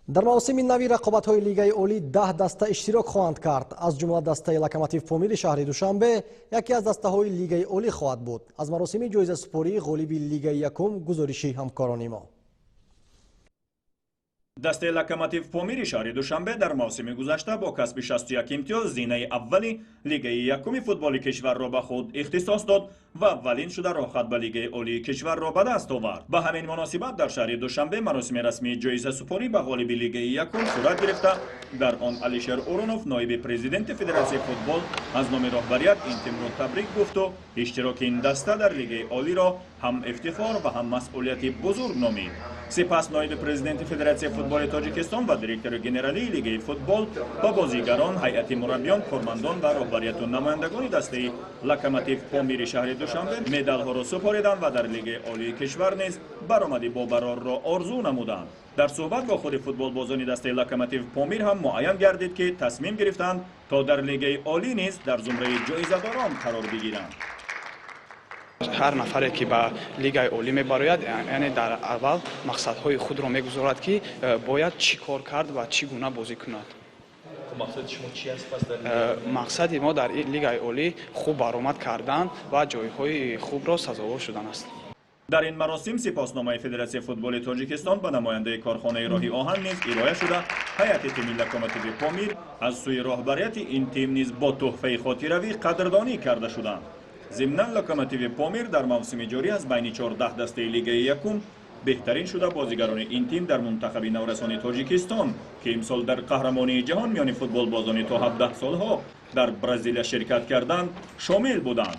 Дар мавсими нави рақобатҳои Лигаи Олӣ 10 даста иштирок хоҳанд кард. Аз ҷумла дастаи Локомотив Помири шаҳри Душанбе яке аз дастаҳои Лигаи Олӣ хоҳад буд. Аз маросими ҷоизасупории ғолиби Лигаи якум гузориши ҳамкорони мо. Дастаи Локомотив Помири шаҳри Душанбе дар мавсими гузашта бо касби 61 имтиёз зинаи аввали Лигаи якуми футболи кишварро ба худ ихтисос дод ва аввалин шуда роҳхат ба Лигаи Олии кишварро ба даст овард. Ба ҳамин муносибат дар шаҳри Душанбе маросими расмии ҷоизасупорӣ ба ғолиби Лигаи якум сурат гирифта, дар он Алишер Урунов, ноиби президенти Федератсияи футбол, аз номи роҳбарият ин тимро табрик гуфту иштироки ин даста дар Лигаи Олиро ҳам ифтихор ва ҳам масъулияти бузург номид. Сипас ноиби президенти Федератсияи футболи Тоҷикистон ва директори генералии Лигаи футбол ба бозигарон, ҳайати мураббиён, кормандон ва роҳбарияту намояндагони дастаи Локомотив Помири шаҳри Душанбе медалҳоро супориданд ва дар Лигаи Олии кишвар низ баромади бобарорро орзу намуданд. Дар суҳбат бо худи футболбозони дастаи Локомотив Помир ҳам муайян гардид, ки тасмим гирифтанд, то дар Лигаи Олӣ низ дар зумраи ҷоизадорон қарор бигиранд. Ҳар нафаре, ки ба Лигаи Олӣ мебарояд, яъне дар аввал мақсадҳои худро мегузорад, ки бояд чӣ кор кард ва чӣ гуна бозӣ кунад. Мақсади мо дар Лигаи Олӣ хуб баромад кардан ва ҷойҳои хубро сазовор шудан аст. Дар ин маросим сипосномаи Федератсияи футболи Тоҷикистон ба намояндаи корхонаи роҳи оҳан низ ироя шуда, ҳайати тими Локомотиви Помир аз сӯи роҳбарияти ин тим низ бо тӯҳфаи хотиравӣ қадрдонӣ карда шуданд. Зимнан, Локомотиви Помир дар мавсими ҷорӣ аз байни 14 дастаи Лигаи якум беҳтарин шуда, бозигарони ин тим дар мунтахаби наврасони Тоҷикистон, ки имсол дар қаҳрамонии ҷаҳон миёни футболбозони то 17 солҳо дар Бразилия ширкат карданд, шомил буданд.